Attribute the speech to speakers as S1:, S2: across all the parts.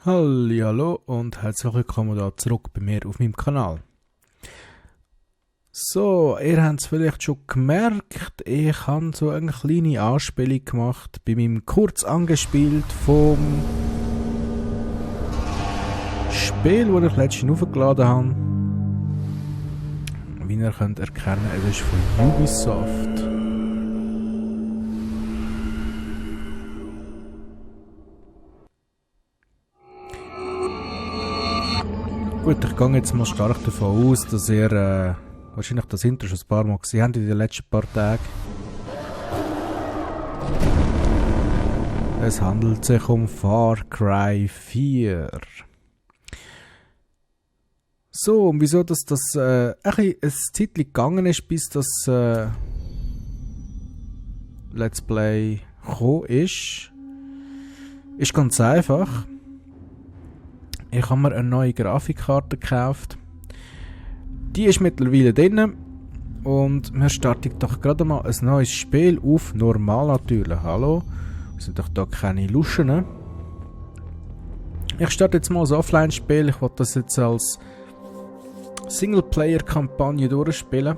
S1: Hallo und herzlich willkommen da zurück bei mir auf meinem Kanal. So, ihr habt es vielleicht schon gemerkt, ich habe so eine kleine Anspielung gemacht bei meinem kurz angespielt vom Spiel, das ich letztens aufgeladen habe. Wie ihr könnt erkennen, es ist von Ubisoft. Gut, ich gehe jetzt mal stark davon aus, dass ihr wahrscheinlich das Intro schon ein paar Mal gesehen habt in den letzten paar Tagen. Es handelt sich um Far Cry 4. So, und wieso dass das ein Zeitchen gegangen ist, bis das Let's Play gekommen ist ganz einfach. Ich habe mir eine neue Grafikkarte gekauft. Die ist mittlerweile drin. Und wir starten doch gerade mal ein neues Spiel auf normal natürlich. Hallo? Wir sind doch da keine Luschen. Ich starte jetzt mal ein Offline-Spiel. Ich will das jetzt als Singleplayer-Kampagne durchspielen.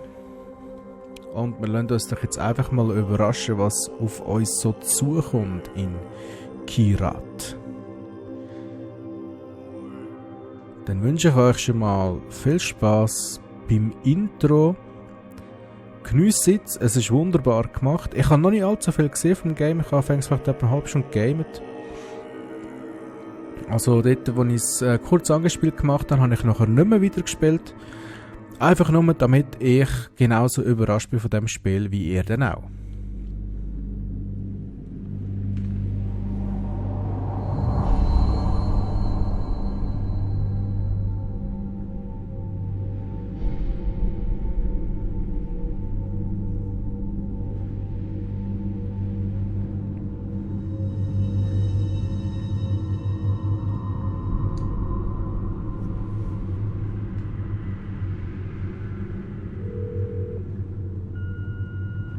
S1: Und wir lassen uns doch jetzt einfach mal überraschen, was auf uns so zukommt in Kyrat. Dann wünsche ich euch schon mal viel Spaß beim Intro. Geniesst es ist wunderbar gemacht. Ich habe noch nicht allzu viel gesehen vom Game. Ich habe vielleicht etwa eine halbe Stunde gegamet. Also dort, wo ich es kurz angespielt gemacht habe, habe ich nachher nicht mehr wieder gespielt. Einfach nur, damit ich genauso überrascht bin von dem Spiel wie ihr dann auch.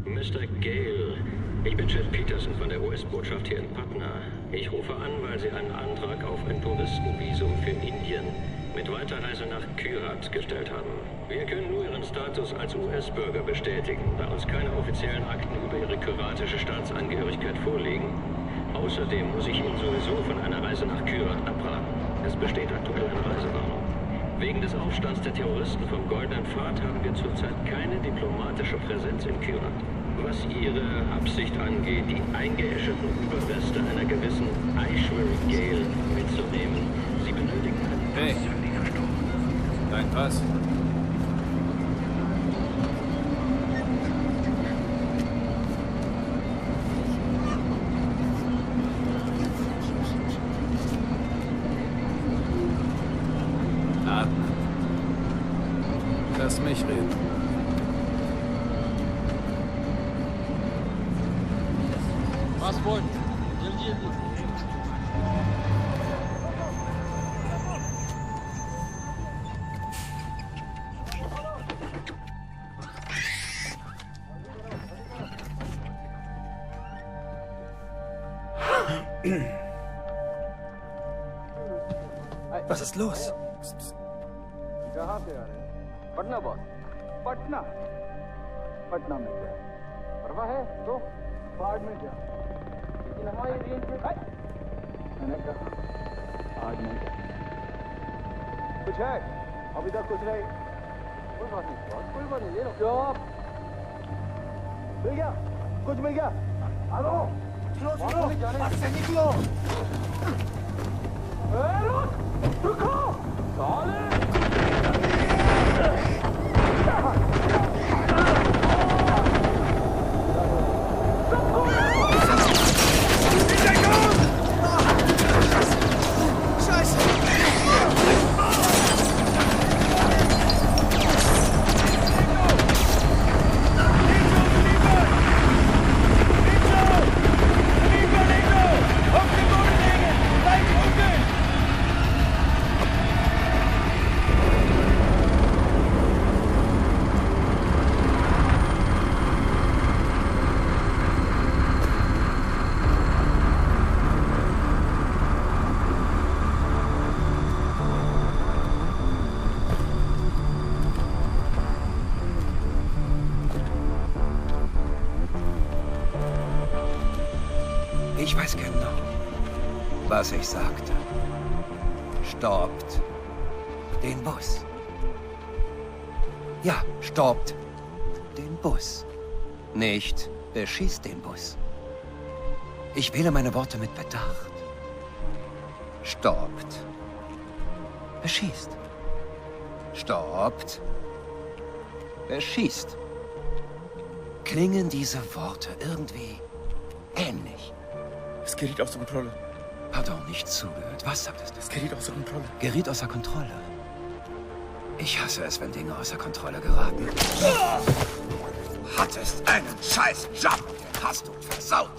S2: Mr. Gale, ich bin Chad Peterson von der US-Botschaft hier in Patna. Ich rufe an, weil Sie einen Antrag auf ein Touristenvisum für Indien mit Weiterreise nach Kyrat gestellt haben. Wir können nur Ihren Status als US-Bürger bestätigen, da uns keine offiziellen Akten über Ihre kyratische Staatsangehörigkeit vorliegen. Außerdem muss ich Ihnen sowieso von einer Reise nach Kyrat abraten. Es besteht aktuell eine Reisewarnung. Wegen des Aufstands der Terroristen vom Goldenen Pfad haben wir zurzeit keine diplomatische Präsenz in Kyrat. Was Ihre Absicht angeht, die eingeäscherten Überreste einer gewissen Aishwarey Gale mitzunehmen, Sie benötigen einen
S3: Pass für dieser Sturm. Dein Pass. Atmen. Lass mich reden.
S4: Passport. जल्दी
S3: Was ist los?
S4: कहाँ से आ रहे हैं? पटना बॉस पटना पटना में क्या परवाह है तो बाढ़ में क्या लेकिन हमारी रेंज में मैंने कहा आज में क्या कुछ है अभी तक कुछ नहीं कोई बात नहीं बॉस कोई बात नहीं ले लो जॉब मिल गया कुछ मिल गया हेलो निकलो रुको साले
S5: Ich weiß genau, was ich sagte. Stoppt den Bus. Ja, stoppt den Bus. Nicht beschießt den Bus. Ich wähle meine Worte mit Bedacht. Stoppt. Beschießt. Stoppt. Beschießt. Klingen diese Worte irgendwie ähnlich?
S3: Es geriet außer Kontrolle.
S5: Pardon, nicht zugehört. Was sagtest du?
S3: Es geriet außer Kontrolle.
S5: Geriet außer Kontrolle. Ich hasse es, wenn Dinge außer Kontrolle geraten. Du hattest einen scheiß Job, den hast du versaut.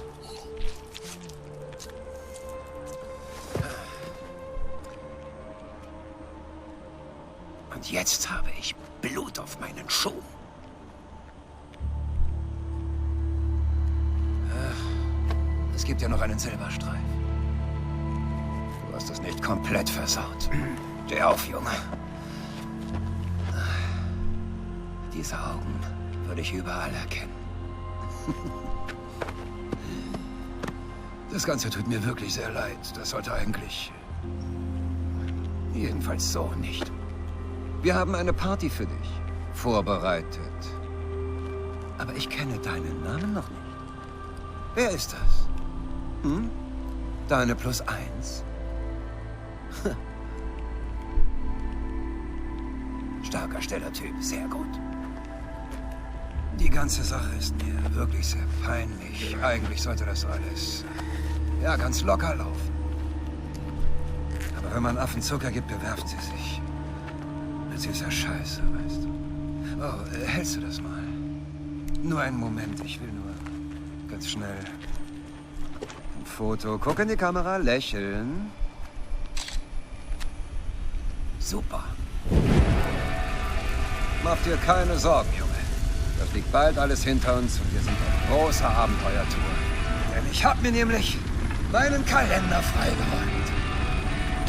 S5: Und jetzt habe ich Blut auf meinen Schuhen. Es gibt ja noch einen Silberstreif. Du hast es nicht komplett versaut. Steh auf, Junge. Diese Augen würde ich überall erkennen. Das Ganze tut mir wirklich sehr leid. Das sollte eigentlich... Jedenfalls so nicht. Wir haben eine Party für dich vorbereitet. Aber ich kenne deinen Namen noch nicht. Wer ist das? Hm? Deine +1? Starker, steller Typ, sehr gut. Die ganze Sache ist mir wirklich sehr peinlich. Eigentlich sollte das alles, ja, ganz locker laufen. Aber wenn man Affen Zucker gibt, bewerft sie sich. Als süßer Scheiße, weißt du. Oh, hältst du das mal? Nur einen Moment, ich will nur ganz schnell ein Foto. Guck in die Kamera, lächeln. Super. Mach dir keine Sorgen, Junge. Das liegt bald alles hinter uns und wir sind auf großer Abenteuertour. Denn ich hab mir nämlich meinen Kalender freigeräumt.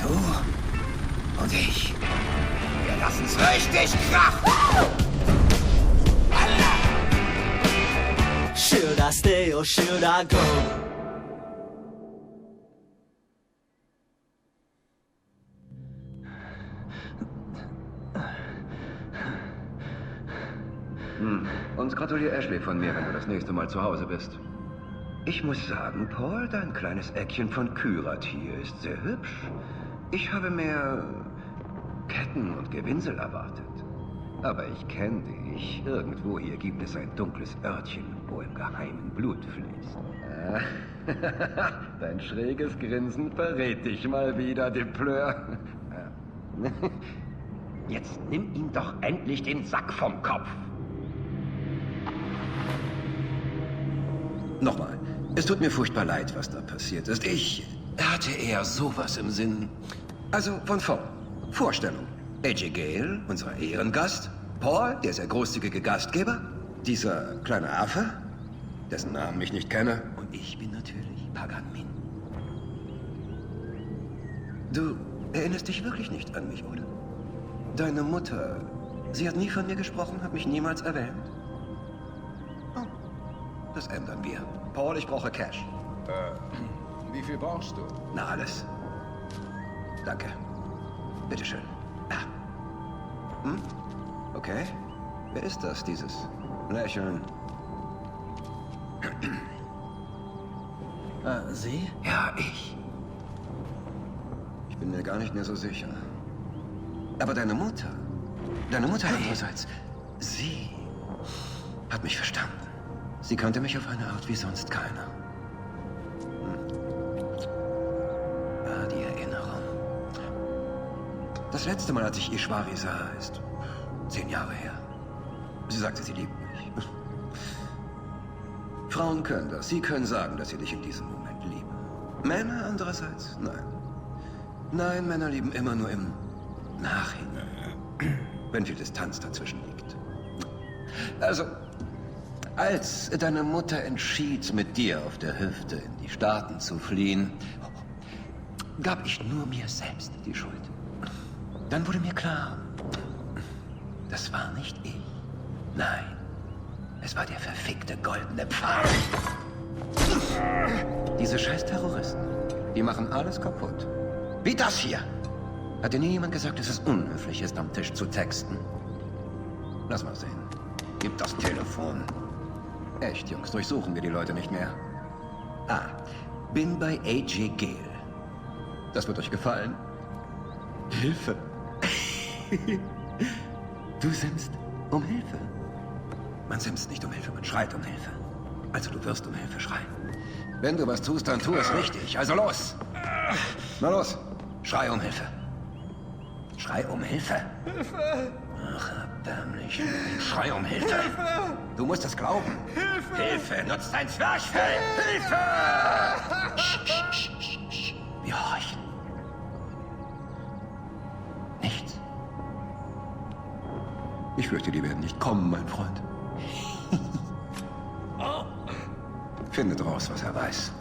S5: Du und ich. Wir lassen's richtig krachen.
S6: Should I stay or should I go?
S5: Und gratuliere Ashley von mir, wenn du das nächste Mal zu Hause bist. Ich muss sagen, Paul, dein kleines Eckchen von Kyratier ist sehr hübsch. Ich habe mehr Ketten und Gewinsel erwartet. Aber ich kenne dich. Irgendwo hier gibt es ein dunkles Örtchen, wo im Geheimen Blut fließt. Dein schräges Grinsen verrät dich mal wieder, Depleur. Jetzt nimm ihm doch endlich den Sack vom Kopf. Nochmal, es tut mir furchtbar leid, was da passiert ist. Ich hatte eher sowas im Sinn. Also von vorn. Vorstellung. AJ Gale, unser Ehrengast. Paul, der sehr großzügige Gastgeber. Dieser kleine Affe, dessen Namen ich nicht kenne. Und ich bin natürlich Pagan Min. Du erinnerst dich wirklich nicht an mich, oder? Deine Mutter, sie hat nie von mir gesprochen, hat mich niemals erwähnt. Oh, das ändern wir. Paul, ich brauche Cash.
S3: Wie viel brauchst du?
S5: Na, alles. Danke. Bitteschön. Hm? Okay. Wer ist das, dieses Lächeln?
S6: Sie?
S5: Ja, ich. Ich bin mir gar nicht mehr so sicher. Aber deine Mutter andererseits, sie hat mich verstanden. Sie kannte mich auf eine Art wie sonst keiner. Die Erinnerung. Das letzte Mal, als ich Ishwari sah, ist 10 Jahre her. Sie sagte, sie liebt mich. Frauen können das. Sie können sagen, dass sie dich in diesem Moment lieben. Männer andererseits, nein. Nein, Männer lieben immer nur im Nachhinein. Wenn viel Distanz dazwischen liegt. Also, als deine Mutter entschied, mit dir auf der Hüfte in die Staaten zu fliehen, gab ich nur mir selbst die Schuld. Dann wurde mir klar, das war nicht ich. Nein, es war der verfickte goldene Pfad. Diese scheiß Terroristen, die machen alles kaputt. Wie das hier. Hat dir nie jemand gesagt, dass es unhöflich ist, am Tisch zu texten? Lass mal sehen. Gib das Telefon. Echt, Jungs, durchsuchen wir die Leute nicht mehr. Ah, bin bei A.J. Gale. Das wird euch gefallen. Hilfe. Du simst um Hilfe. Man simst nicht um Hilfe, man schreit um Hilfe. Also du wirst um Hilfe schreien. Wenn du was tust, dann tu es richtig. Also los. Na los. Schrei um Hilfe. Schrei um Hilfe. Ach, erbärmlich. Schrei um Hilfe. Du musst es glauben. Hilfe. Nutzt dein Zwerchfell. Hilfe! Wir horchen. Nichts. Ich fürchte, die werden nicht kommen, mein Freund. Findet raus, was er weiß.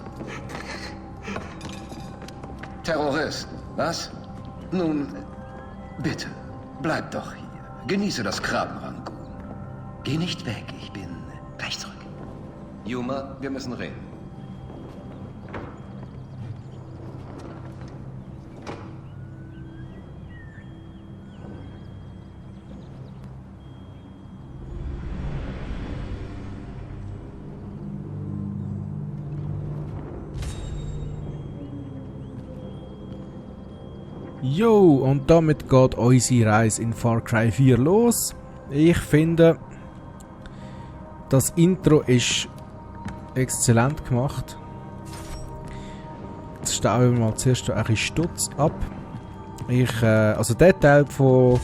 S5: Terroristen, was? Nun, bitte, bleib doch hier. Genieße das Krabbenrangoon. Geh nicht weg, ich bin gleich zurück. Yuma, wir müssen reden.
S1: Jo, und damit geht unsere Reise in Far Cry 4 los. Ich finde, das Intro ist exzellent gemacht. Jetzt stellen wir mal zuerst ein bisschen Stutz ab. Also den Teil von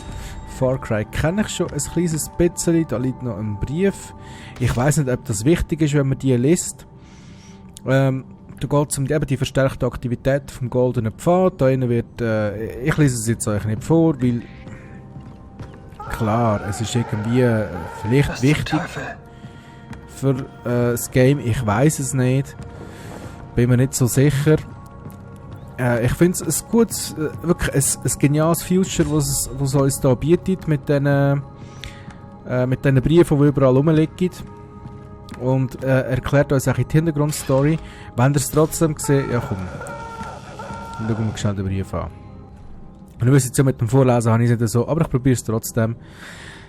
S1: Far Cry kenne ich schon ein kleines bisschen. Da liegt noch ein Brief. Ich weiß nicht, ob das wichtig ist, wenn man die liest. Da geht es um die verstärkte Aktivität vom Goldenen Pfad. Da wird, ich lese es jetzt euch nicht vor, weil klar, es ist irgendwie vielleicht wichtig für das Game. Ich weiß es nicht, bin mir nicht so sicher. Ich finde es ein gutes, wirklich ein geniales Future, was uns da bietet mit diesen Briefen, die überall rumliegen. Und erklärt uns auch die Hintergrundstory. Wenn ihr es trotzdem gesehen, ja komm, dann schauen wir schnell den Brief an. Und wir jetzt ja mit dem Vorlesen habe ich es nicht so, aber ich probiere es trotzdem.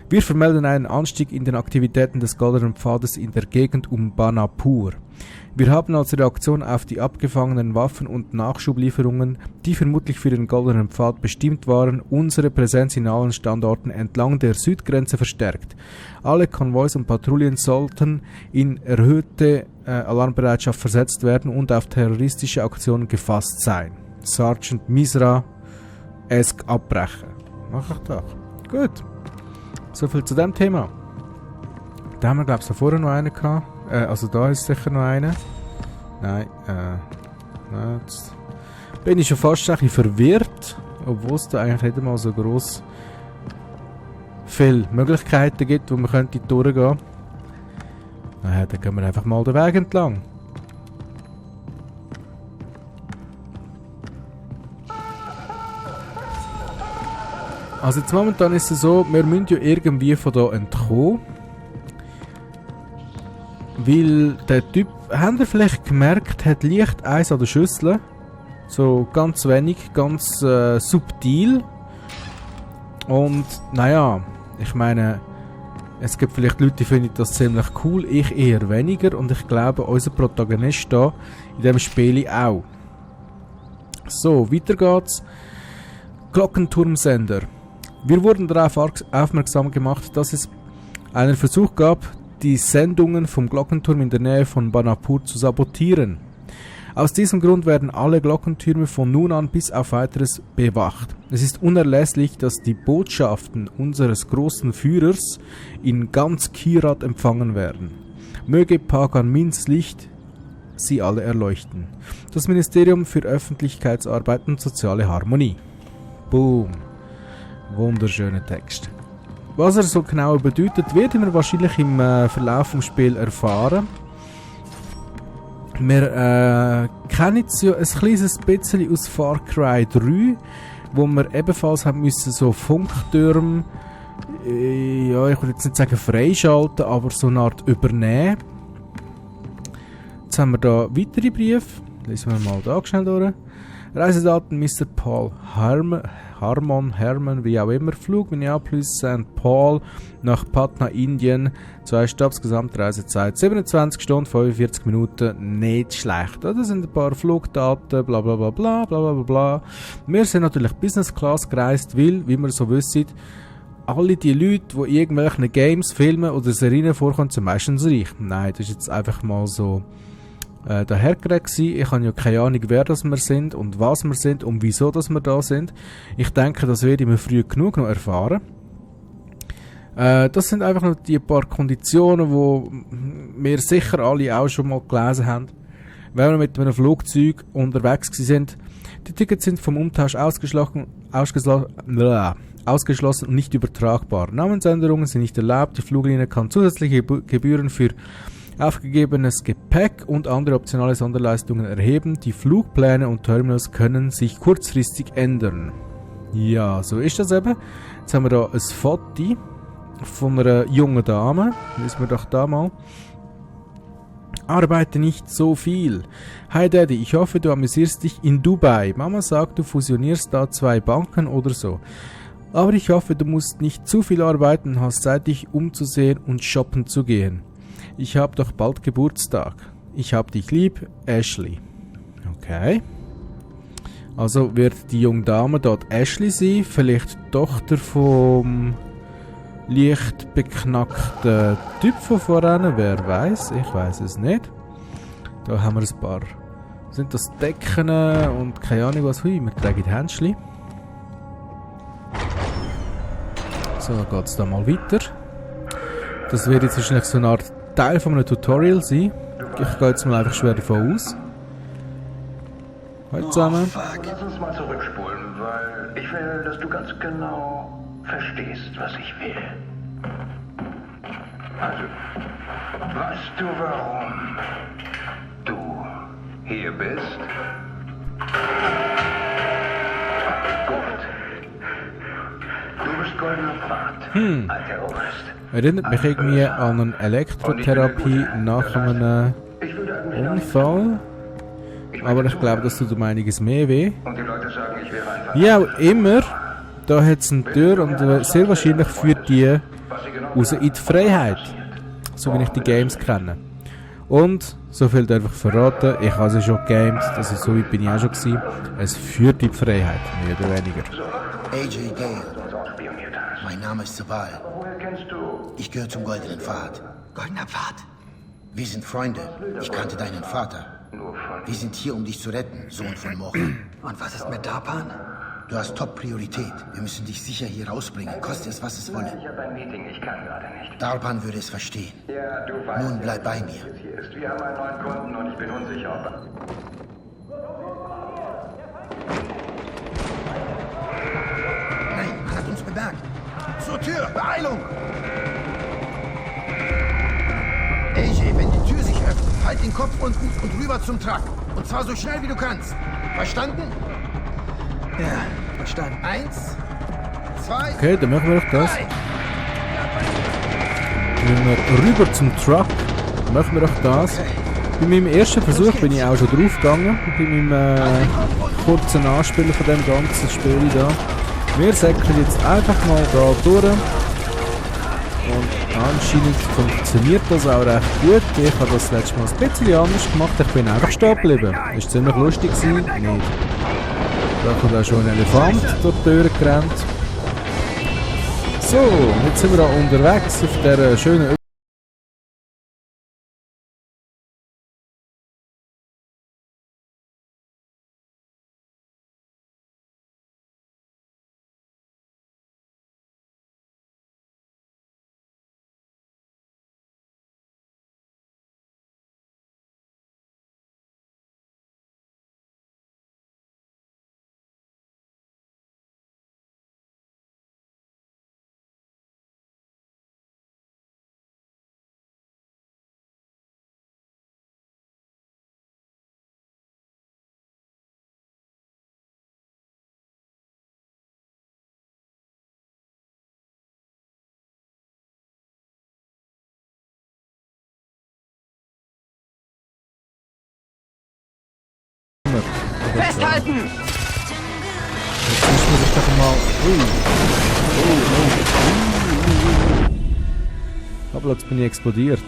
S1: Wir vermelden einen Anstieg in den Aktivitäten des Goldenen Pfades in der Gegend um Banapur. Wir haben als Reaktion auf die abgefangenen Waffen und Nachschublieferungen, die vermutlich für den Goldenen Pfad bestimmt waren, unsere Präsenz in allen Standorten entlang der Südgrenze verstärkt. Alle Konvois und Patrouillen sollten in erhöhte Alarmbereitschaft versetzt werden und auf terroristische Aktionen gefasst sein. Sergeant Misra abbrechen. Mach ich doch. Gut. Soviel zu dem Thema. Da haben wir, glaube ich, vorher noch einen gehabt. Also da ist sicher noch einer. Nein, jetzt bin ich schon fast ein bisschen verwirrt, obwohl es da eigentlich nicht einmal so gross viele Möglichkeiten gibt, wo man könnte durchgehen. Naja, dann gehen wir einfach mal den Weg entlang. Also jetzt momentan ist es so, wir müssen ja irgendwie von da entkommen. Weil der Typ, habt ihr vielleicht gemerkt, hat leicht Eis an der Schüssel. So ganz wenig, ganz subtil. Und naja, ich meine, es gibt vielleicht Leute, die finden das ziemlich cool, ich eher weniger. Und ich glaube, unser Protagonist da in diesem Spiel auch. So, weiter geht's. Glockenturmsender. Wir wurden darauf aufmerksam gemacht, dass es einen Versuch gab, die Sendungen vom Glockenturm in der Nähe von Banapur zu sabotieren. Aus diesem Grund werden alle Glockentürme von nun an bis auf weiteres bewacht. Es ist unerlässlich, dass die Botschaften unseres großen Führers in ganz Kyrat empfangen werden. Möge Pagan Mins Licht sie alle erleuchten. Das Ministerium für Öffentlichkeitsarbeit und soziale Harmonie. Boom. Wunderschöner Text. Was er so genau bedeutet, werden wir wahrscheinlich im Verlauf des Spiels erfahren. Wir kennen es ja ein kleines bisschen aus Far Cry 3, wo wir ebenfalls haben müssen so Funktürme, ja, ich würde jetzt nicht sagen freischalten, aber so eine Art übernehmen. Jetzt haben wir da weitere Briefe. lesen wir mal da schnell durch. Reisedaten Mr. Paul Herman, wie auch immer. Flug Minneapolis, St. Paul nach Patna, Indien. 2 Stopps, Gesamtreisezeit 27 Stunden, 45 Minuten. Nicht schlecht. Das sind ein paar Flugdaten, bla bla bla bla bla bla bla. Wir sind natürlich Business Class gereist, weil, wie wir so wissen, alle die Leute, die irgendwelche Games, Filme oder Serien vorkommen, sind meistens reich. Nein, das ist jetzt einfach mal so dahergeregt gewesen. Ich habe ja keine Ahnung, wer das wir sind und was wir sind und wieso dass wir da sind. Ich denke, das werde ich mir früh genug noch erfahren. Das sind einfach noch die paar Konditionen, die wir sicher alle auch schon mal gelesen haben. Wenn wir mit einem Flugzeug unterwegs sind. Die Tickets sind vom Umtausch ausgeschlossen und nicht übertragbar. Namensänderungen sind nicht erlaubt. Die Fluglinie kann zusätzliche Gebühren für aufgegebenes Gepäck und andere optionale Sonderleistungen erheben. Die Flugpläne und Terminals können sich kurzfristig ändern. Ja, so ist das eben. Jetzt haben wir da ein Foto von einer jungen Dame. Lesen wir doch da mal. Arbeite nicht so viel. Hi Daddy, ich hoffe, du amüsierst dich in Dubai. Mama sagt, du fusionierst da 2 Banken oder so. Aber ich hoffe, du musst nicht zu viel arbeiten und hast Zeit, dich umzusehen und shoppen zu gehen. Ich habe doch bald Geburtstag. Ich hab dich lieb, Ashley. Okay. Also wird die junge Dame dort Ashley sein, vielleicht Tochter vom leicht beknackten Typ von vorhin, wer weiß, ich weiß es nicht. Da haben wir ein paar, sind das Decken und keine Ahnung was, hui, wir tragen die Händchen. So, geht es da mal weiter. Das wird jetzt wahrscheinlich so eine Art Teil von einem Tutorial sein. Ich gehe jetzt mal einfach schwer davon aus. Hallo zusammen.
S7: Lass uns mal zurückspulen, weil ich will, dass du ganz genau verstehst, was ich will. Also, weißt du, warum du hier bist? Gut. Du bist goldener Pfad, alter Oberst.
S1: Erinnert mich irgendwie an eine Elektrotherapie nach einem Unfall. Aber ich glaube, das tut um einiges mehr weh.
S7: Und die Leute sagen, ich wäre einfach...
S1: Wie auch immer, da hat es eine Tür und sehr wahrscheinlich führt die raus in die Freiheit. So wie ich die Games kenne. Und, so viel darf ich verraten, ich habe sie schon gegamed, also so weit bin ich auch schon gewesen. Es führt in die Freiheit, mehr oder weniger.
S8: AJ Gale.
S7: Ausspioniert hast.
S8: Mein Name ist Sabal.
S7: Woher kennst du...
S8: Ich gehöre zum Goldenen Pfad.
S6: Goldener Pfad.
S8: Wir sind Freunde. Ich kannte deinen Vater.
S7: Nur von...
S8: Wir sind hier, um dich zu retten, Sohn von Mocha.
S6: Und was ist mit Darpan?
S8: Du hast Top-Priorität. Wir müssen dich sicher hier rausbringen, koste es, was es wolle.
S7: Ich habe ein Meeting, ich kann gerade nicht.
S8: Darpan würde es verstehen.
S7: Ja, du weißt...
S8: Nun bleib bei mir.
S7: Hier ist. Wir haben einen neuen Kunden und ich bin unsicher, ob...
S8: Nein, man hat uns bemerkt. Zur Tür! Beeilung! AJ, wenn die Tür sich öffnet, halt den Kopf unten und rüber zum Truck. Und zwar so schnell wie du kannst. Verstanden?
S6: Ja, verstanden.
S8: 1, 2,
S1: Okay, dann machen wir doch das.
S8: 3.
S1: Gehen wir rüber zum Truck. Machen wir doch das. Bei meinem ersten Versuch bin ich auch schon drauf gegangen. Bei meinem kurzen Anspielen von dem ganzen Spiel da. Wir säckeln jetzt einfach mal da durch. Und anscheinend funktioniert das auch recht gut. Ich habe das letzte Mal ein bisschen anders gemacht. Ich bin einfach stehen geblieben. Das war ziemlich lustig. Nicht. Da kommt auch schon ein Elefant durch die Tür gerannt. So, jetzt sind wir da unterwegs auf dieser schönen
S8: Festhalten!
S1: Jetzt muss man sich doch mal... Aber jetzt bin ich explodiert.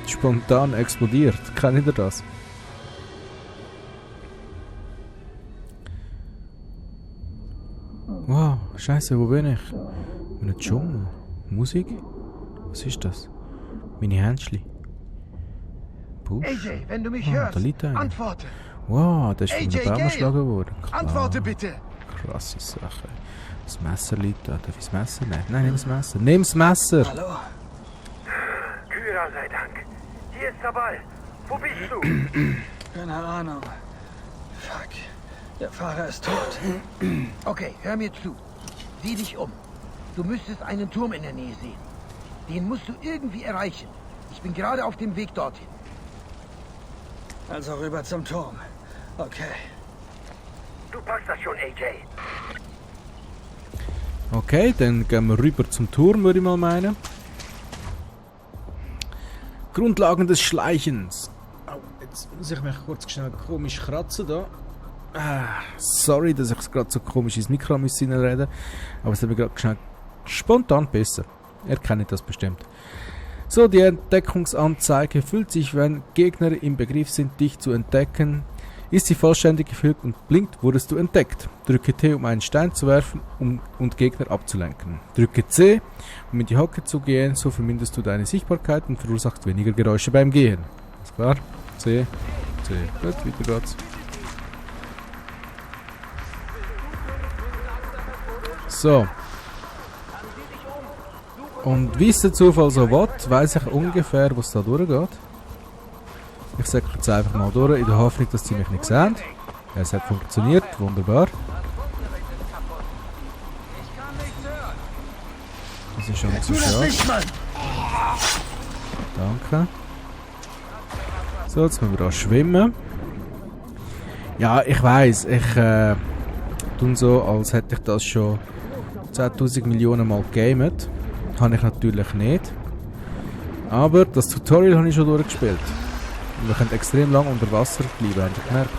S1: Spontan explodiert. Kennt ihr das? Wow, Scheiße, wo bin ich? In einem Dschungel. Musik? Was ist das? Meine Händchen. Push.
S8: AJ, wenn du mich
S1: Da
S8: hörst,
S1: liegt einer.
S8: antworte.
S1: Wow, der ist von
S8: AJ
S1: einem Baum
S8: Gale.
S1: erschlagen worden. Klar.
S8: Antworte bitte.
S1: Krasse Sache. Das Messer liegt da. Darf ich das Messer nehmen? Nein, nimm das Messer. Nimm das Messer!
S6: Hallo?
S9: Kyra sei Dank. Hier ist der Ball. Wo bist du?
S6: Keine Ahnung. Fuck. Der Fahrer ist tot.
S8: Okay, hör mir zu. Sieh dich um. Du müsstest einen Turm in der Nähe sehen. Den musst du irgendwie erreichen. Ich bin gerade auf dem Weg dorthin.
S6: Also rüber zum Turm. Okay.
S9: Du packst das schon, AJ.
S1: Okay, dann gehen wir rüber zum Turm, würde ich mal meinen. Grundlagen des Schleichens. Oh, jetzt muss ich mich kurz schnell komisch kratzen da. Sorry, dass ich gerade so komisch ins Mikro reden, aber es hat mir gerade schnell spontan besser. Ihr kennt das bestimmt. So, die Entdeckungsanzeige füllt sich, wenn Gegner im Begriff sind, dich zu entdecken. Ist sie vollständig gefüllt und blinkt, wurdest du entdeckt. Drücke T, um einen Stein zu werfen und Gegner abzulenken. Drücke C, um in die Hocke zu gehen, so verminderst du deine Sichtbarkeit und verursachst weniger Geräusche beim Gehen. Ist klar? C, C. Gut, weiter geht's. So. Und wie es der Zufall so will, weiss ich ungefähr, was da durchgeht. Ich sage jetzt einfach mal durch, in der Hoffnung, dass sie mich nicht sehen. Ja, es hat funktioniert, wunderbar. Das ist schon nicht so schade. Danke. So, jetzt müssen wir da schwimmen. Ja, ich weiss, ich tue so, als hätte ich das schon 10.000 Millionen Mal gegamet. Habe ich natürlich nicht. Aber das Tutorial habe ich schon durchgespielt. Und wir können extrem lang unter Wasser bleiben, habt ihr gemerkt?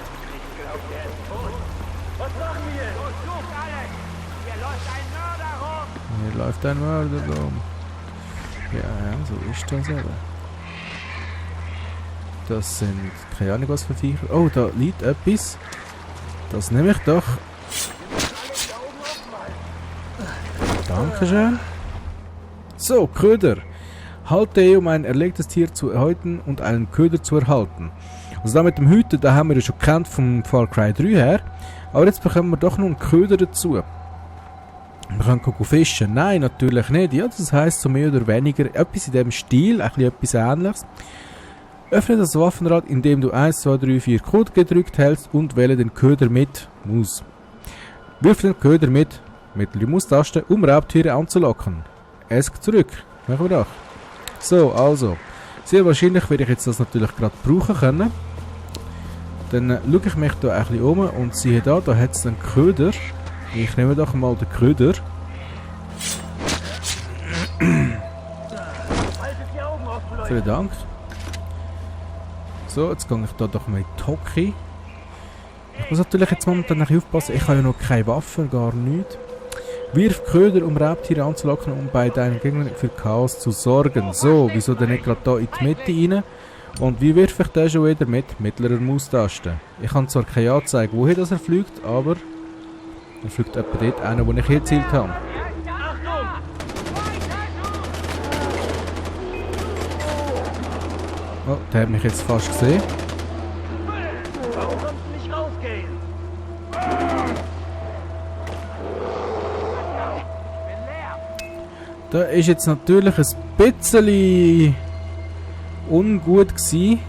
S1: Hier läuft ein Mörder rum. Ja, so ist das eben. Das sind, keine Ahnung was für Viecher. Oh, da liegt etwas. Das nehme ich doch. Dankeschön. So, Köder. Halte E, um ein erlegtes Tier zu erhalten und einen Köder zu erhalten. Also da mit dem Hüten, da haben wir ja schon gekannt vom Far Cry 3 her. Aber jetzt bekommen wir doch noch einen Köder dazu. Wir können gucken, fischen. Nein, natürlich nicht. Ja, das heisst so mehr oder weniger etwas in dem Stil, ein bisschen etwas Ähnliches. Öffne das Waffenrad, indem du 1, 2, 3, 4 Code gedrückt hältst und wähle den Köder mit Maus. Wirf den Köder mit die Maustaste, um Raubtiere anzulocken. ESC zurück. Machen wir doch. So, also. Sehr wahrscheinlich werde ich jetzt das natürlich gerade brauchen können. Dann schaue ich mich da ein bisschen um und siehe da hat es einen Köder. Ich nehme doch mal den Köder. Vielen Dank. So, jetzt gehe ich da doch mal in die Hocke. Ich muss natürlich jetzt momentan ein bisschen aufpassen, ich habe ja noch keine Waffen, gar nichts. Wirf Köder, um Raubtiere anzulocken, um bei deinen Gegnern für Chaos zu sorgen. So, wieso denn nicht gerade da in die Mitte rein? Und wie wirf ich den schon wieder mit mittlerer Maustaste? Ich habe zwar keine Anzeige, wohin das er fliegt, aber er fliegt etwa dort einen, wo ich hier gezielt habe. Oh, der hat mich jetzt fast gesehen.
S9: Warum kannst du nicht rausgehen?
S1: Da ist jetzt natürlich ein bisschen ungut gewesen.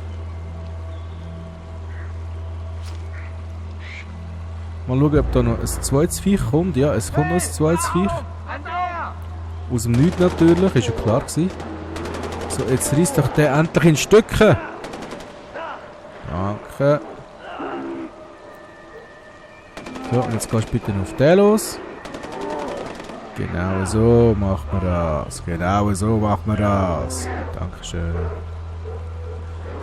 S1: Mal schauen, ob da noch ein zweites Viech kommt. Ja, es kommt noch ein zweites Viech. Aus dem Nichts natürlich, ist ja klar gewesen. So, jetzt reißt doch der endlich in Stücke. Danke. So, und jetzt gehst du bitte auf den los. Genau so macht man das. Genau so macht man das. Dankeschön.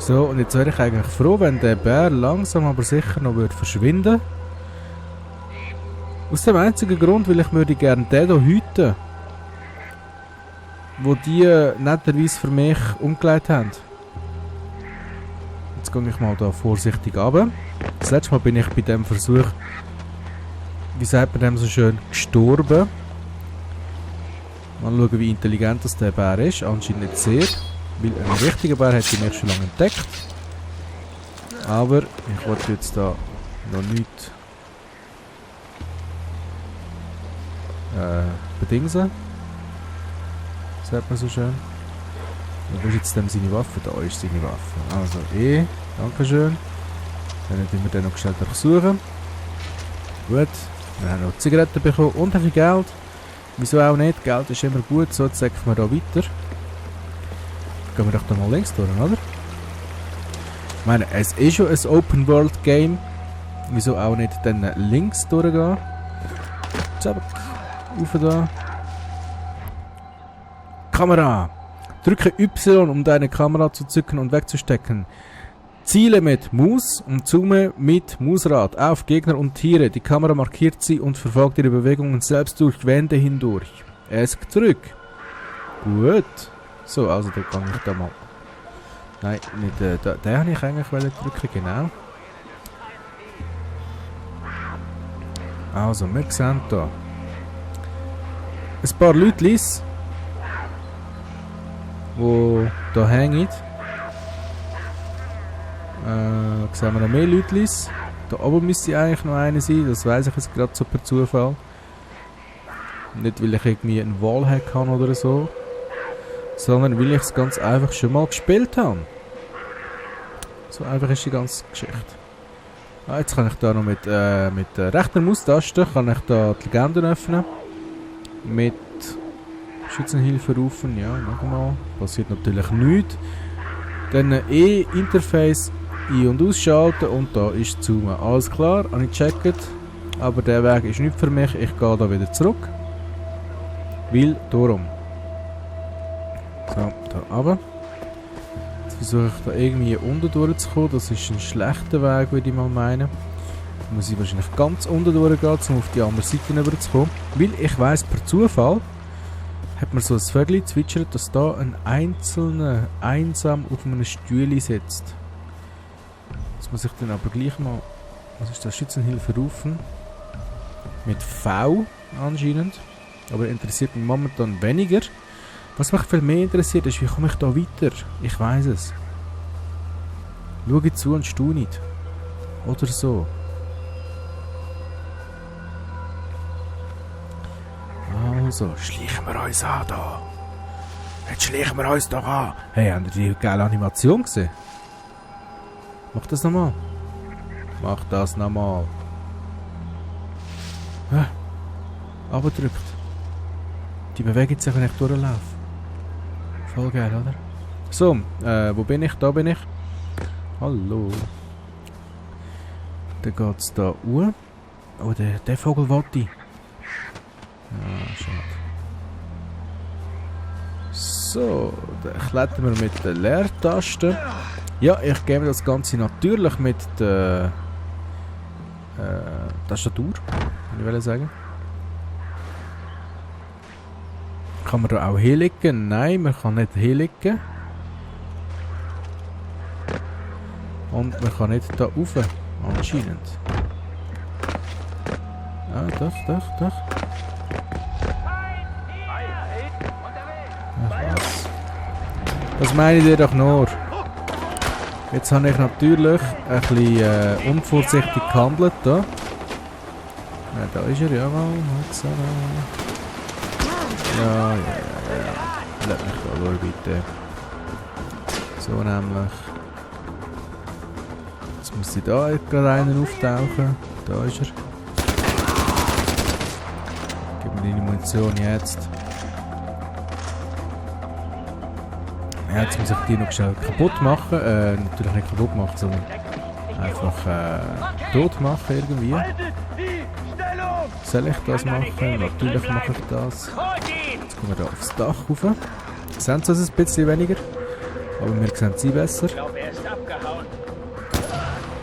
S1: So, und jetzt wäre ich eigentlich froh, wenn der Bär langsam aber sicher noch verschwinden würde. Aus dem einzigen Grund, weil ich würde gerne den hier hüten, wo die netterweise für mich umgelegt haben. Jetzt gehe ich mal da vorsichtig runter. Das letzte Mal bin ich bei dem Versuch, wie sagt man dem so schön, gestorben. Mal schauen, wie intelligent das der Bär ist. Anscheinend nicht sehr. Weil ein richtiger Bär hätte mich schon lange entdeckt. Aber ich wollte jetzt da noch nichts bedingsen. Sagt man so schön. Wo ist jetzt dem seine Waffe? Da ist seine Waffe. Also Dankeschön. Dann tun wir den noch schnell durchsuchen. Gut. Wir haben noch Zigaretten bekommen und ein bisschen Geld. Wieso auch nicht? Geld ist immer gut. So, jetzt sagen wir da weiter. Gehen wir doch da mal links durch, oder? Ich meine, es ist schon ein Open-World-Game. Wieso auch nicht dann links durchgehen? Zack. Rauf da. Kamera. Drücke Y, um deine Kamera zu zücken und wegzustecken. Ziele mit Maus und zoome mit Mausrad auf Gegner und Tiere. Die Kamera markiert sie und verfolgt ihre Bewegungen selbst durch Wände hindurch. ESC zurück. Gut. So, also da kann ich da mal... Nein, nicht den habe ich eigentlich drücken, genau. Also, wir sehen da ein paar Leute, die da hängen. Sehen wir noch mehr Leute. Da oben müsste eigentlich noch einer sein, das weiss ich jetzt gerade so per Zufall. Nicht weil ich irgendwie einen Wallhack habe oder so, sondern weil ich es ganz einfach schon mal gespielt habe. So einfach ist die ganze Geschichte. Jetzt kann ich da noch mit der rechten Maustaste kann ich da die Legenden öffnen. Mit Schützenhilfe rufen, ja, nochmal. Passiert natürlich nichts. Dann E-Interface ein- und ausschalten und da ist Zoomen. Alles klar, habe ich gecheckt. Aber der Weg ist nicht für mich. Ich gehe da wieder zurück. Weil, darum. So, da runter. Jetzt versuche ich da irgendwie unten durchzukommen. Das ist ein schlechter Weg, würde ich mal meinen. Da muss ich wahrscheinlich ganz unten durchgehen, um auf die andere Seite rüberzukommen. Weil ich weiss, per Zufall hat man so ein Vögel zwitschert, dass da ein einzelner einsam auf einem Stühle sitzt. Das muss ich dann aber gleich mal... Was ist das? Schützenhilfe rufen. Mit V anscheinend. Aber interessiert mich momentan weniger. Was mich viel mehr interessiert ist, wie komme ich da weiter? Ich weiss es. Schau zu und staune nicht. Oder so. Also, schleichen wir uns an da. Jetzt schleichen wir uns doch an. Hey, habt ihr die geile Animation gesehen? Mach das nochmal. Mach das nochmal. Abgedrückt. Die bewegen sich, wenn ich durchlaufe. Voll geil, oder? So, wo bin ich? Da bin ich. Hallo. Dann geht's da hoch. Oh, der Vogel wollte ich. Ja, schade. So, dann klettern wir mit der Leertaste. Ja, ich gebe das Ganze natürlich mit der Tastatur, würde ich sagen. Kann man da auch hinlegen? Nein, man kann nicht hinlegen. Und man kann nicht da rauf, anscheinend. Ja, doch. Das meine ich dir doch nur. Jetzt habe ich natürlich ein bisschen unvorsichtig gehandelt. Da. Ja, da ist er, jawohl. Ja. Lass mich da durch, bitte. So nämlich. Jetzt muss ich da gerade einen auftauchen. Da ist er. Gib mir deine Munition jetzt. Ja, jetzt muss ich die noch schnell kaputt machen. Natürlich nicht kaputt machen, sondern einfach tot machen irgendwie. Soll ich das machen? Natürlich mache ich das. Jetzt kommen wir da aufs Dach rauf. Wir sehen es ein bisschen weniger, aber wir sehen sie besser.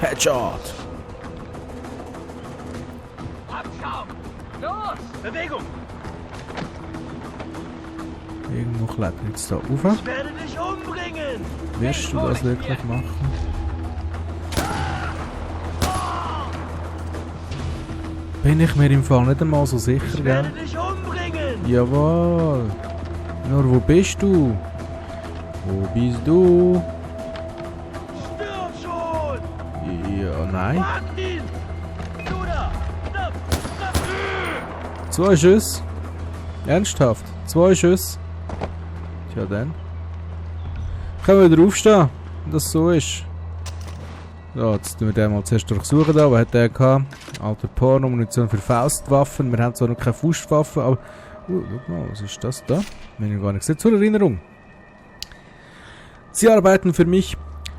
S1: Headshot!
S9: Abschaum! Los! Bewegung!
S1: Irgendwo klettert jetzt da rauf.
S9: Ich werde dich umbringen!
S1: Wirst du das wirklich machen? Bin ich mir im Fall nicht einmal so sicher,
S9: Ich
S1: gell?
S9: werde dich umbringen!
S1: Jawohl! Nur wo bist du? Wo bist du?
S9: Stirb schon!
S1: Ja, nein.
S9: Wagt ihn! Du da! Stopp! Stopp!
S1: 2 Schüsse. Ernsthaft? 2 Schüsse. Tja dann. Können wir wieder aufstehen, wenn das so ist. So, jetzt tun wir den mal zuerst durchsuchen da. Was hat der gehabt? Alter Porno, Munition für Faustwaffen. Wir haben zwar noch keine Faustwaffen, aber... schau mal, was ist das da? Wenn ich gar nicht gesehen. Zur Erinnerung. Sie arbeiten für mich,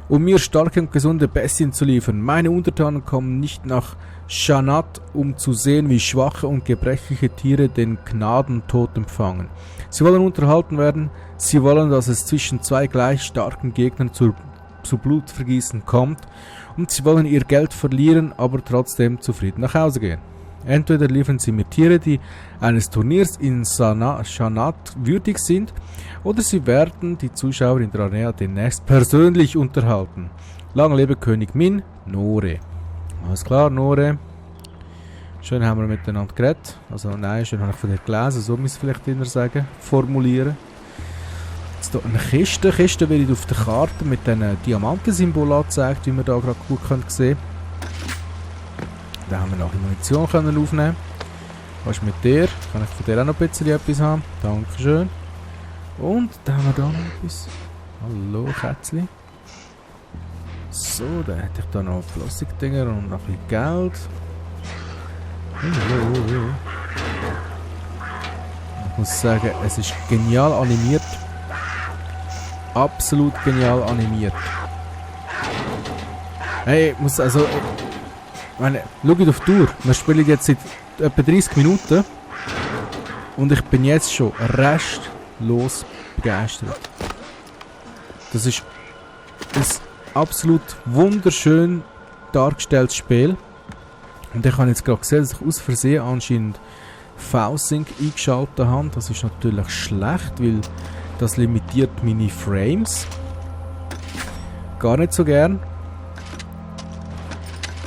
S1: um mir starke und gesunde Bestien zu liefern. Meine Untertanen kommen nicht nach Shanat, um zu sehen, wie schwache und gebrechliche Tiere den Gnadentod empfangen. Sie wollen unterhalten werden. Sie wollen, dass es zwischen 2 gleich starken Gegnern zu Blutvergießen kommt. Und sie wollen ihr Geld verlieren, aber trotzdem zufrieden nach Hause gehen. Entweder liefern sie mir Tiere, die eines Turniers in Shanat würdig sind, oder sie werden die Zuschauer in der Arena demnächst persönlich unterhalten. Lang lebe König Min, Nore. Alles klar, Nore. Schön haben wir miteinander geredet. Also nein, schön habe ich von dir gelesen, so muss ich vielleicht eher sagen, formulieren. Jetzt hier eine Kiste. Kiste wird auf der Karte mit diesen Diamantensymbolen angezeigt, wie wir da gerade gut sehen können. Da haben wir noch Munition können aufnehmen. Was ist mit dir? Kann ich von dir auch noch ein bisschen etwas haben? Dankeschön. Und da haben wir da noch etwas. Hallo Kätzli. So, dann hätte ich da noch Plastikdinger und noch ein bisschen Geld. Ich muss sagen, es ist genial animiert. Absolut genial animiert. Hey, ich muss also... Ich meine, schaut auf die Uhr. Wir spielen jetzt seit etwa 30 Minuten. Und ich bin jetzt schon restlos begeistert. Das ist ein absolut wunderschön dargestelltes Spiel. Und ich habe jetzt gerade gesehen, dass ich aus Versehen anscheinend V-Sync eingeschaltet habe. Das ist natürlich schlecht, weil das limitiert meine Frames. Gar nicht so gern.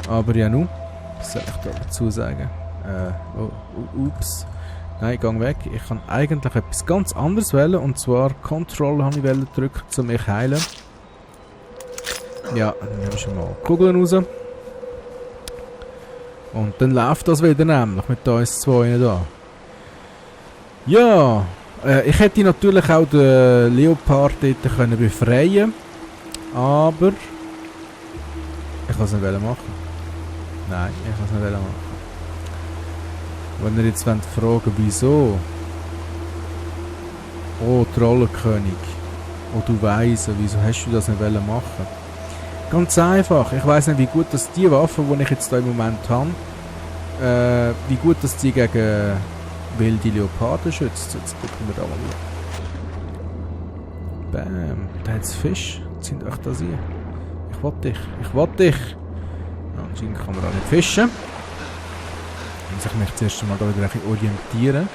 S1: Aber ja nun, was soll ich da dazu sagen? Ups. Nein, gang weg. Ich kann eigentlich etwas ganz anderes wählen. Und zwar Control habe ich drücken, um mich heilen. Ja, dann nehmen wir schon mal Kugeln raus. Und dann läuft das wieder nämlich mit uns zwei da. Ja, ich hätte natürlich auch den Leopard dort können befreien, aber ich kann es nicht machen. Nein, ich kann es nicht machen. Wenn ihr jetzt fragen wieso? Oh, Trollenkönig. Oh, du Weise, wieso hast du das nicht machen? Ganz einfach. Ich weiss nicht, wie gut das die Waffe, die ich jetzt da im Moment habe, wie gut das die gegen wilde Leoparden schützt. Jetzt gucken wir da mal. Bam. Da hat's Fisch. Sind euch das hier? Ich will dich. Ich will dich. Anscheinend kann man auch nicht fischen. Muss ich mich zuerst mal da wieder ein bisschen orientieren.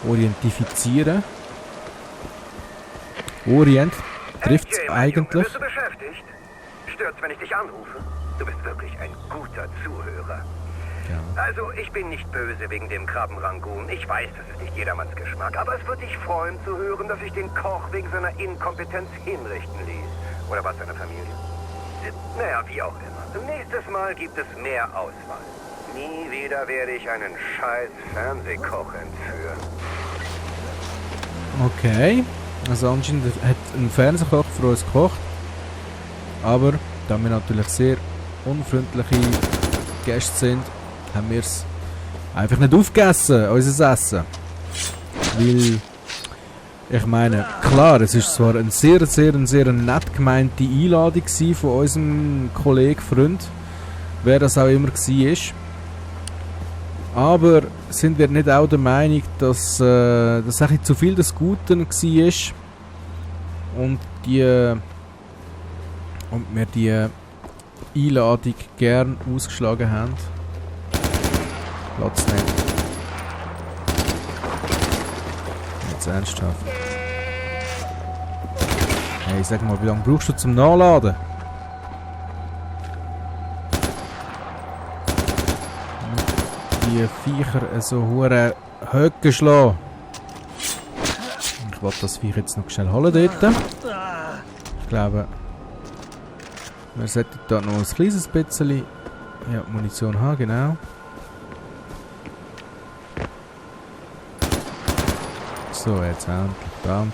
S1: Orientifizieren. Orient trifft es eigentlich.
S9: Bist du beschäftigt? Stört's, wenn ich dich anrufe? Du bist wirklich ein guter Zuhörer.
S1: Ja.
S9: Also, ich bin nicht böse wegen dem Krabbenrangoon. Ich weiß, das ist nicht jedermanns Geschmack. Aber es würde dich freuen zu hören, dass ich den Koch wegen seiner Inkompetenz hinrichten ließ. Oder was, seine Familie? Naja, wie auch immer. Nächstes Mal gibt es mehr Auswahl. Nie wieder werde ich einen scheiß Fernsehkoch entführen.
S1: Okay. Also anscheinend hat ein Fernsehkoch für uns gekocht. Aber da wir natürlich sehr unfreundliche Gäste sind, haben wir es einfach nicht aufgegessen, unser Essen. Weil, ich meine, klar, es ist zwar eine sehr nett gemeinte Einladung von unserem Kollegen, Freund, wer das auch immer war. Aber sind wir nicht auch der Meinung, dass das ein bisschen zu viel des Guten war und wir die Einladung gern ausgeschlagen haben. Platz nicht. Jetzt ernsthaft. Hey, sag mal, wie lange brauchst du zum Nachladen? Die Viecher so hure Höcke schlagen. Ich will das Viech jetzt noch schnell holen dort. Ich glaube, wir sollten da noch ein kleines bisschen Munition haben, genau. So, jetzt endlich, danke.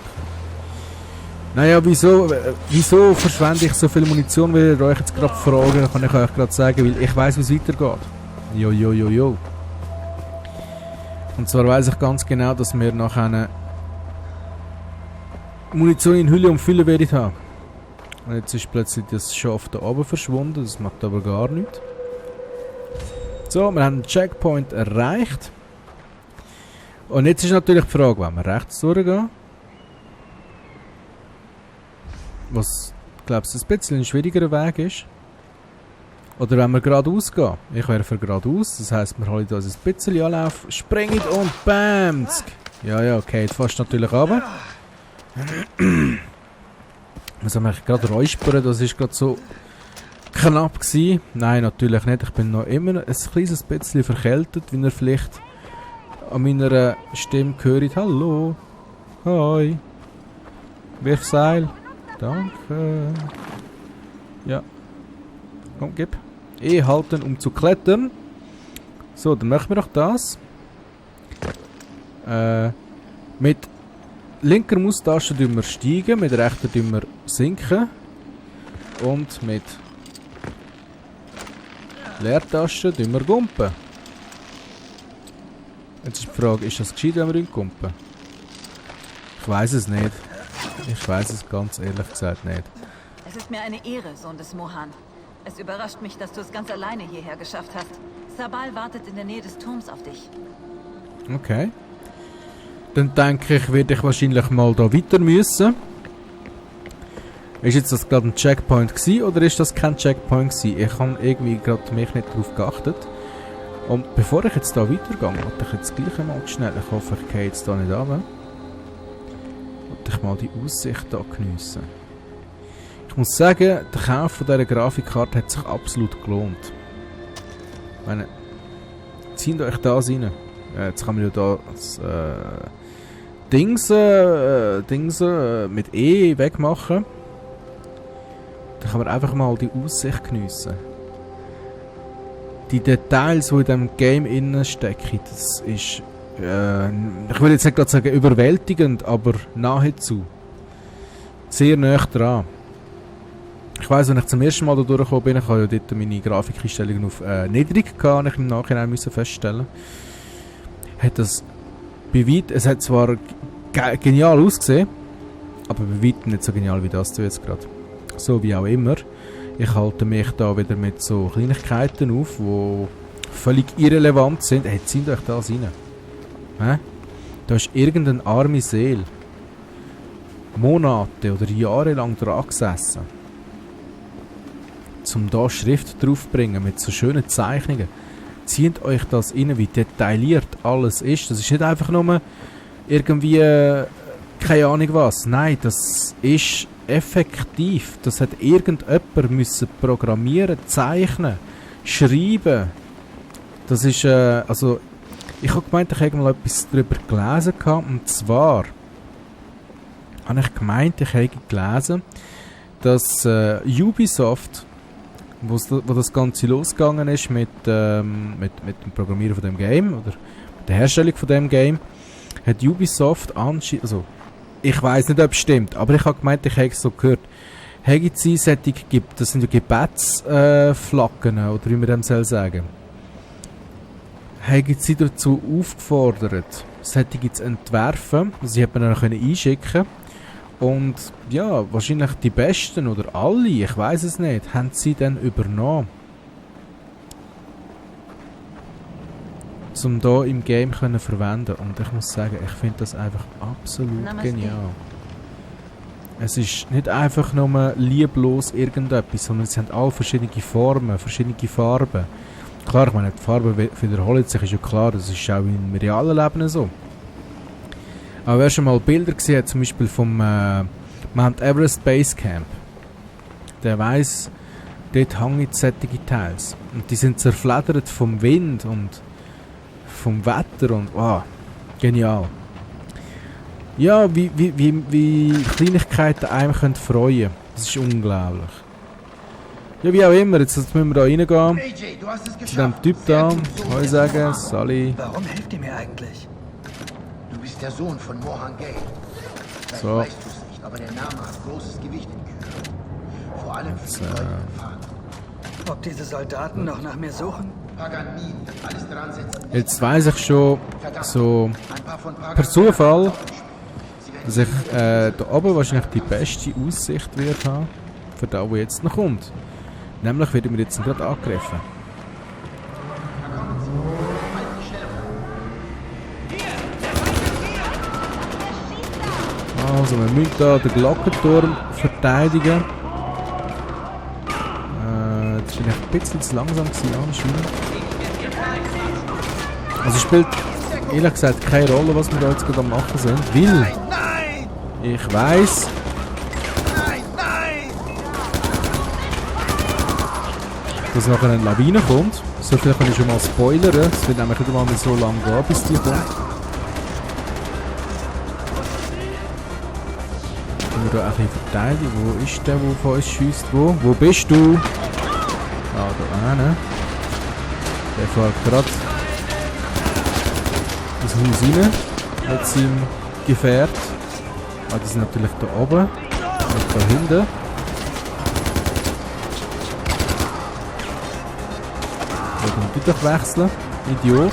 S1: Naja, wieso verschwende ich so viel Munition, will ich euch jetzt gerade fragen, kann ich euch gerade sagen, weil ich weiss, wie es weitergeht. Jo. Und zwar weiss ich ganz genau, dass wir nachher Munition in Hülle und Fülle werden haben. Und jetzt ist plötzlich das Schaf da oben verschwunden, das macht aber gar nichts. So, wir haben den Checkpoint erreicht. Und jetzt ist natürlich die Frage, wenn wir rechts durchgehen. Was, glaubst du, ein bisschen ein schwierigerer Weg ist? Oder wenn wir geradeaus gehen? Ich wäre für geradeaus, das heisst, wir holen uns ein bisschen Anlauf, springen und BAM! Ja, okay, jetzt fast natürlich runter. Was haben wir gerade räuspern, das ist gerade so knapp gewesen. Nein, natürlich nicht, ich bin noch immer ein kleines bisschen verkältet, wie ihr vielleicht an meiner Stimme hört. Hallo, hi, wirf Seil, danke. Ja, komm, gib. Halten, um zu klettern. So, dann machen wir doch das. Mit linker Maustaste tun wir steigen, mit rechter tun wir sinken. Und mit Leertaste tun wir gumpen. Jetzt ist die Frage, ist das gescheit, wenn wir gumpen? Ich weiß es nicht. Ich weiß es ganz ehrlich gesagt nicht.
S10: Es ist mir eine Ehre, Sohn des Mohan. Es überrascht mich, dass du es ganz alleine hierher geschafft hast. Sabal wartet in der Nähe des Turms auf dich.
S1: Okay. Dann denke ich, werde ich wahrscheinlich mal da weiter müssen. Ist jetzt das gerade ein Checkpoint gewesen, oder ist das kein Checkpoint gewesen? Ich habe irgendwie gerade mich nicht darauf geachtet. Und bevor ich jetzt da weitergehe, wollte ich jetzt gleich einmal schnell, ich hoffe, ich gehe jetzt da nicht runter, wollte ich mal die Aussicht da geniessen. Ich muss sagen, der Kauf von dieser Grafikkarte hat sich absolut gelohnt. Ich meine, zieht euch das rein. Jetzt kann man ja da das Dings mit E wegmachen. Dann kann man einfach mal die Aussicht geniessen. Die Details, die in diesem Game innen stecken, das ist, ich will jetzt nicht gerade sagen überwältigend, aber nahezu. Sehr nah dran. Ich weiss, als ich zum ersten Mal da durchgekommen bin, ich habe ja dort meine Grafikeinstellungen auf niedrig gehabt, und ich im Nachhinein müssen feststellen. Hat das bei weitem, es hat zwar genial ausgesehen, aber bei weitem nicht so genial wie das jetzt gerade. So wie auch immer. Ich halte mich da wieder mit so Kleinigkeiten auf, die völlig irrelevant sind. Hey, zieht euch das rein. Da ist irgendeine arme Seele Monate oder Jahre lang dran gesessen, um da Schrift draufzubringen mit so schönen Zeichnungen. Zieht euch das rein, wie detailliert alles ist. Das ist nicht einfach nur irgendwie keine Ahnung was. Nein, das ist effektiv. Das hat irgendjemand müssen programmieren, zeichnen, schreiben. Das ist, also, ich habe gemeint, ich habe mal etwas darüber gelesen gehabt, und zwar habe ich gemeint, ich habe gelesen, dass Ubisoft, wo das Ganze losgegangen ist mit dem Programmieren von dem Game oder mit der Herstellung von dem Game, hat Ubisoft also ich weiß nicht, ob es stimmt, aber ich habe gemeint, ich habe es so gehört, das sind ja Gebetsflaggen, oder wie man dem soll sagen, haben sie dazu aufgefordert, solche zu entwerfen, sie hätten dann einschicken. Und ja, wahrscheinlich die Besten oder alle, ich weiß es nicht, haben sie dann übernommen. Um hier im Game zu verwenden. Und ich muss sagen, ich finde das einfach absolut genial. Es ist nicht einfach nur lieblos irgendetwas, sondern sie haben alle verschiedene Formen, verschiedene Farben. Klar, ich meine, die Farben wiederholen sich, ist ja klar, das ist auch im realen Leben so. Aber wer schon mal Bilder gesehen hat, zum Beispiel vom Mount Everest Base Camp, der weiss, dort hängen solche Teils. Und die sind zerfledert vom Wind und vom Wetter und genial. Ja, wie Kleinigkeiten einem können freuen. Das ist unglaublich. Ja, wie auch immer, jetzt müssen wir da reingehen.
S8: AJ, du hast es geschafft.
S1: Zu dem Typ da, kann ich sagen, Sally.
S6: Warum hilft ihr mir eigentlich?
S8: Du bist der Sohn von Mohan Gale. Vielleicht
S1: So.
S8: weißt du es nicht, aber der Name hat großes Gewicht in Kyra. Vor allem für den goldenen Vater.
S6: Ob diese Soldaten noch nach mir suchen?
S8: Paganini, alles dran setzen.
S1: Jetzt weiss ich schon, so per Zufall, dass ich da oben wahrscheinlich die beste Aussicht wird haben, für das, was jetzt noch kommt. Nämlich werden wir jetzt gerade angegriffen. Also, wir müssen hier den Glockenturm verteidigen. Das war ein bisschen zu langsam anscheinend. Also, es spielt ehrlich gesagt keine Rolle, was wir da jetzt gerade am machen sind, weil ich weiss, dass nachher eine Lawine kommt. So viel kann ich schon mal spoilern. Es wird nämlich nicht mal so lange gehen, bis die kommt. Können wir da ein bisschen verteidigen? Wo ist der, der von uns schiesst? Wo bist du? Ah, da eine. Der fährt gerade ins Haus rein mit seinem Gefährt. Ah, die sind natürlich da oben und da hinten. Da können wir doch wechseln. Idiot.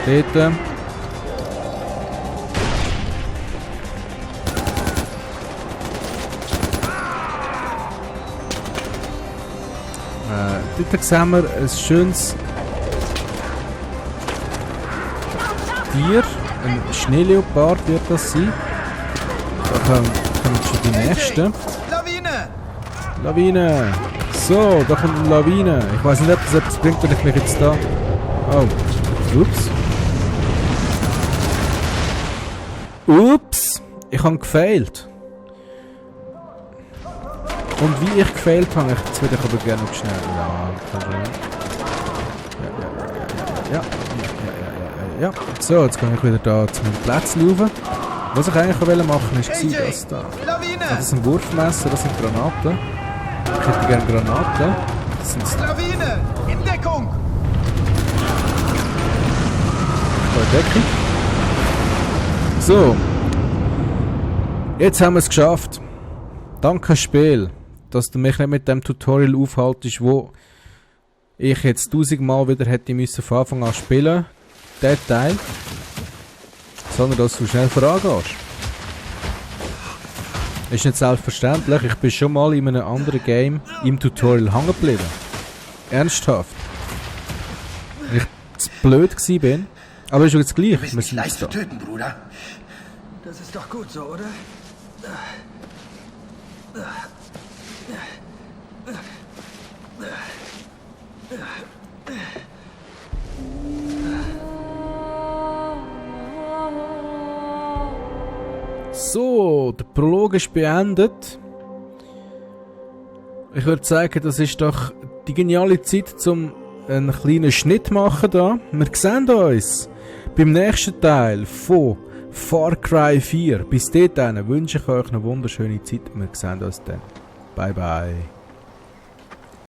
S1: Dort. Dort sehen wir ein schönes Tier. Ein Schneeleopard wird das sein. Da kommen schon die nächsten.
S6: Lawine!
S1: Lawine! So, da kommt eine Lawine. Ich weiß nicht, ob das etwas bringt, wenn ich mich jetzt da... Oh. Ups. Ups! Ich habe gefailt. Und wie ich gefailt habe, jetzt würde ich aber gerne noch schnell... Ja. So, jetzt kann ich wieder da zu meinem Platz laufen. Was ich eigentlich machen wollte, war das da. Das ist ein Wurfmesser, das sind Granaten. Ich hätte gerne Granaten. Das sind
S6: Lawine! In Deckung!
S1: Deckung. So. Jetzt haben wir es geschafft. Danke Spiel, dass du mich nicht mit dem Tutorial aufhaltest, wo ich jetzt 1000-mal wieder hätte müssen von Anfang an spielen. Der Teil. Sondern dass du schnell vorangehst. Ist nicht selbstverständlich. Ich bin schon mal in einem anderen Game im Tutorial hängen geblieben. Ernsthaft. Weil ich zu blöd war. Aber ist jetzt gleich.
S8: Du bist nicht leicht zu töten, Bruder.
S6: Das ist doch gut so, oder?
S1: So, der Prolog ist beendet. Ich würde sagen, das ist doch die geniale Zeit, um einen kleinen Schnitt zu machen da. Wir sehen uns beim nächsten Teil von Far Cry 4. Bis dahin wünsche ich euch eine wunderschöne Zeit. Wir sehen uns dann. Bye bye.